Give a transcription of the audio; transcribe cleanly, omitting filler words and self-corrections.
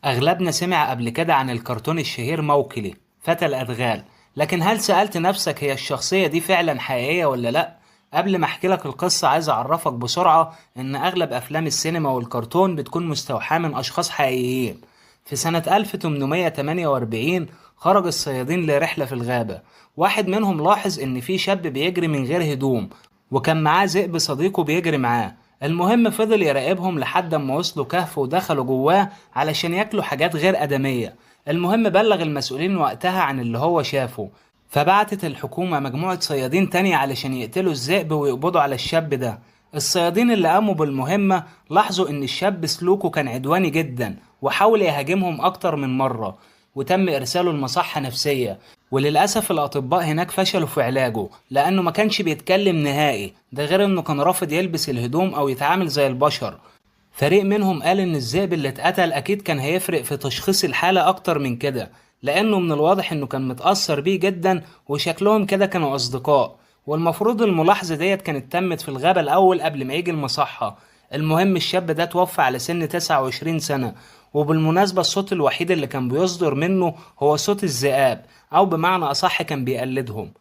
أغلبنا سمع قبل كده عن الكرتون الشهير موكلي فتى الأدغال، لكن هل سألت نفسك هي الشخصية دي فعلا حقيقية ولا لأ؟ قبل ما أحكي لك القصة عايز أعرفك بسرعة إن أغلب أفلام السينما والكرتون بتكون مستوحاة من أشخاص حقيقيين. في سنة 1848 خرج الصيادين لرحلة في الغابة، واحد منهم لاحظ إن في شاب بيجري من غير هدوم وكان معاه ذئب صديقه بيجري معاه. المهم فضل يراقبهم لحد ما وصلوا كهف ودخلوا جواه علشان ياكلوا حاجات غير آدمية. المهم بلغ المسؤولين وقتها عن اللي هو شافه، فبعتت الحكومة مجموعة صيادين تانية علشان يقتلوا الذئب ويقبضوا على الشاب ده. الصيادين اللي قاموا بالمهمة لاحظوا إن الشاب سلوكه كان عدواني جدا وحاول يهاجمهم أكتر من مرة، وتم إرساله لمصحة نفسية. وللأسف الأطباء هناك فشلوا في علاجه لأنه ما كانش بيتكلم نهائي، ده غير إنه كان رافض يلبس الهدوم أو يتعامل زي البشر. فريق منهم قال إن الذئب اللي اتقتل أكيد كان هيفرق في تشخيص الحالة أكتر من كده، لأنه من الواضح إنه كان متأثر بيه جدا وشكلهم كده كانوا أصدقاء، والمفروض الملاحظة ديت كانت تمت في الغابة الأول قبل ما يجي المصحة. المهم الشاب ده توفى على سن 29 سنة، وبالمناسبة الصوت الوحيد اللي كان بيصدر منه هو صوت الذئاب، أو بمعنى أصح كان بيقلدهم.